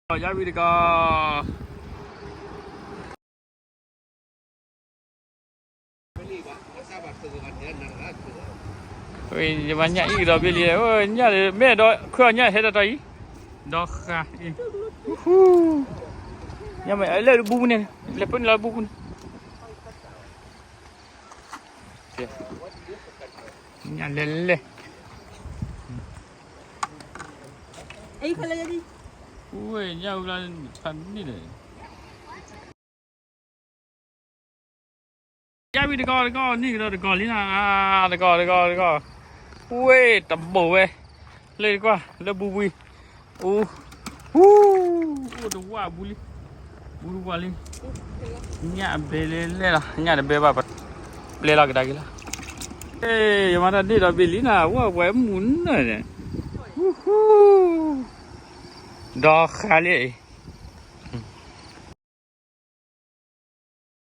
ယါဝံၤတကီၢ်. ယမၤညၣ်အံၤကဒီးဘ့ၣ်လံ, ညၣ်မ့ၢ်ဒီးခွဲးအီၤညၣ်ဟဲတတီၤအံၤ, ဒီးဃာ်အံၤ, ညၣ်မ့ၢ်လၢဘူပူၤန့ၣ်, လဲၤပၢနုာ်လီၤဘူပူၤန့ၣ်, ညၣ်လဲၤလဲၤ, ဝဲညၣ်အူလၢဖးန့ၣ်ဒီး ယါဝံၤတကီၢ်တကီၢ် နံၣ်ကဒီးတကီၢ်လံနၤ, တကီၢ်တကီၢ်တကီၢ်, ဝ့ၢ်တဘိးဝဲ, လၢတကွၢ်လၢဘူပူၤ, အိၣ်, အိၣ်တဝၢ်ဘူလံ, ဘူတဝၢ်လံ, ညၣ်အဘဲလဲၣ်လီၤ, ညၣ်တဘဲဘၣ်ပျဲလီၤကဒါက့ၤလီၤ, ယမၤတၢ်ဒ့ၣ်ဒီးဘ့ၣ်လံနၤ, ဝဲပှၤမုၢ်နၢ်န့ၣ်, ဒီးဃာ်လံ,